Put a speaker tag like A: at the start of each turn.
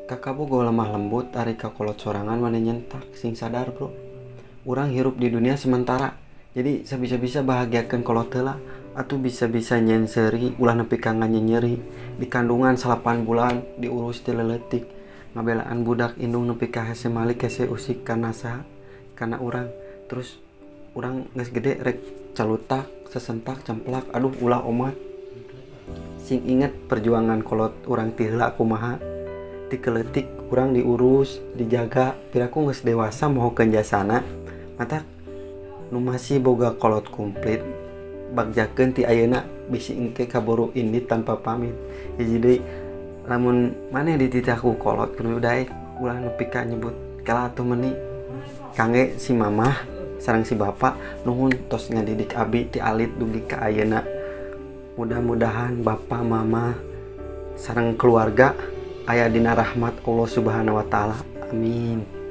A: Ka kabogoh lemah lembut, ari ka kolot sorangan maneh nyentak. Sing sadar, bro, urang hirup di dunia sementara, jadi sabisa-bisa bahagiakeun kolot heula atuh. Bisa-bisa nyen seuri, ulah nepi ka nganyenyeri. Di kandungan 9 bulan, diurus ti leutik, ngabelaan budak indung nepi ka hese malik, hese usik, kana saha? Kana urang. Terus urang geus gede rek calutak, sesentak, cemplak. Aduh, ulah omat. Sing inget perjuangan kolot urang ti heula kumaha. Ti keleutik urang diurus, dijaga, piraku geus dewasa mohokeun jasana. Matak nu masih boga kolot komplit, bagjakeun ti ayeuna, bisi engke kaburu indit tanpa pamit. Hiji deui, lamun maneh dititah ku kolot kudu daek, ulah nepi ka nyebut kela atuh meni. Kangge si mamah sareng si bapak, nuhun tos ngadidik abi ti alit dugi ka ayeuna. Mudah-mudahan bapak, mama, sareng keluarga aya dina rahmat Allah Subhanahu wa Taala. Amin.